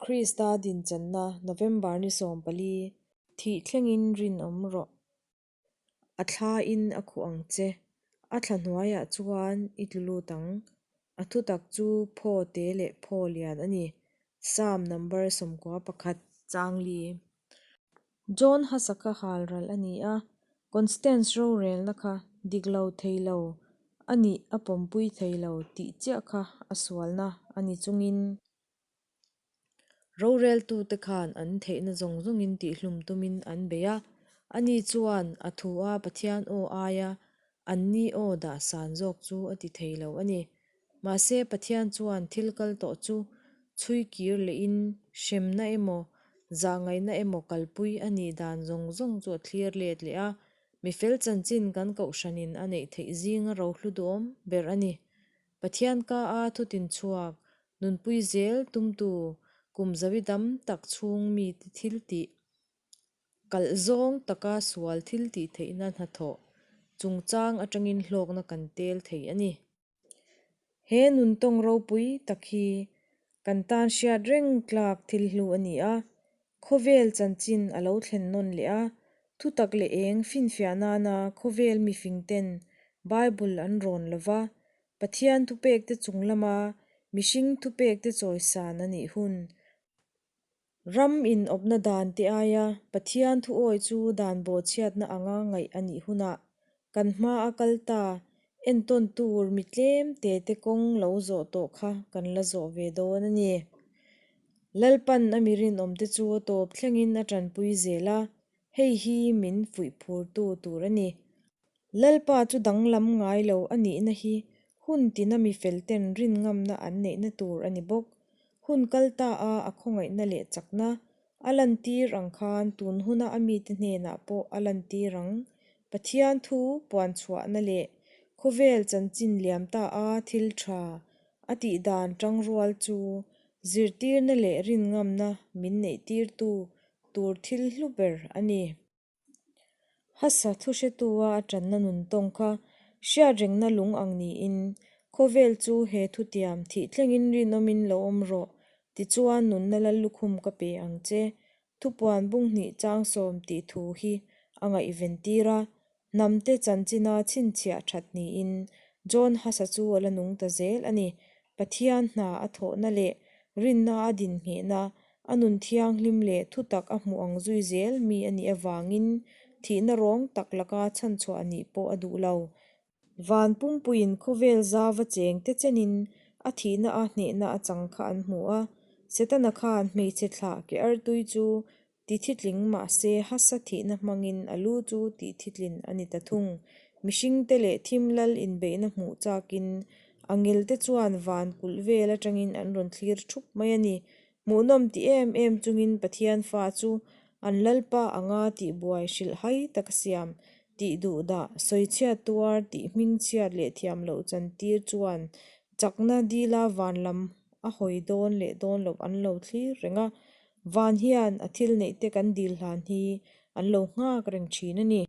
Krista dinchanna November ni 14. Thih thlengin rinawm rawh. A thlain a khuh ang che. A thla hnuaiah chuan i tlu lut ang. A thutak chu phaw te leh phaw lian a ni. Psalm number 11, Changli. John Hasa kha hal ral a ni a, Constance rorelna kha dik lo thei lo a nih a pawmpui thei lo tih chiah kha a sualna a ni chungin roreltute khan an theihna zawng zawngin tihhlum tumin an bei a, ani chuan a thu a Pathian aw aia anni aw dah san zawk chu a ti thei lo a ni. Mahse, Pathian chuan thil kal tawh chu chhui kir lehin hremna emaw, zahngaihna emaw kalpui a nih dan zawng zawng chu a thlir let leh a, mifel chanchin kan kohhranin a neih theih zinga rohlu duhawm ber a ni. Pathian ka a thutin chhuak, nunpui zel tumtu kum zawi dam tak chhung mite thil tih Kalh zawng taka sual thil tih theihna hnathawh chungchang atangin hlawkna kan tel thei a ni. He nuntawng ropui tak hi kan tan hriat reng tlak thil hlu a ni a, khawvel chanchin a lo thlen nawn leh a, thutak leh eng finfiah nana khawvel mifingten Bible an rawn lo va, Pathian thupekte chung lama mihring thupekte chawisan a nih hun Ram inawpna dan te aia Pathian thuawi chu dan bawhchhiatna anga ngaih a nih hunah kan hma a kal ta, entawn tur mi tlem te te kawng lo zawh tawh kha kan la zawh ve dawn a ni. Lalpan a mi rinawmte chu a tawp thlengin a tanpui zel a, hei hi min fuih phurtu tur a ni. Lalpa chu danglam ngai lo a nihna hi hun tina mi felten rin ngamna an neihna tur a ni bawk. Hun kal ta a a khawngaihna leh chakna a lantir ang khan tun huna a mite hnenah pawh a lantir ang. Pathian thu puan chhuahna leh khawvel chanchin liam ta a thil tha a tih dan tangrual chu zirtirna leh rin ngamna min neihtirtu tur thil hlu ber a ni. Hasa thuhretua a tanna nun tawng kha hriatrengna lung ang niin, khawvel chu he thutiam thih thlengin rinawmin lo awm rawh, tichuan nunna lal lukhum ka pe ang che, thupuan bunghnih chang sawm tih thu hi a ngaihven tir a, hnamte chanchina chhinchhiah that niin John Hasa chu a la nung ta zel a ni. Pathian hna a thawhna leh rinna a dinngehna, a nun thianghlim leh thutak a hmuh ang zui zel mi a nih avangin thihna rawng tak laka chhanchhuah nih pawh a duh lo. Van pumpuiin khawvel zava cheng te chenin a thihna a hnehna a chang kha an hmu a, Setana khan hmeichhe thlah ke artui chu Tithitling mahse hasa thihna hmangin a lu chu tihthitling a ni ta thung. Mihringte leh thim lal inbeihna hmuh chakin a ngelte chuan van kulh vel atangin an rawn thlir thup mai a ni. Hmuhnawm ti em em chungin Pathian fa chu an Lalpa anga tihbuai hrilh hai taka siam tih duh dah sawichhiat tuar tih hmingchhiat leh thiam loh chantir chuan chakna dila van lam a hawi dawn leh dawn loh an lo thlir reng a. Van hian a thil neih te kan dil hlan hi an lo nghak reng thin a ni.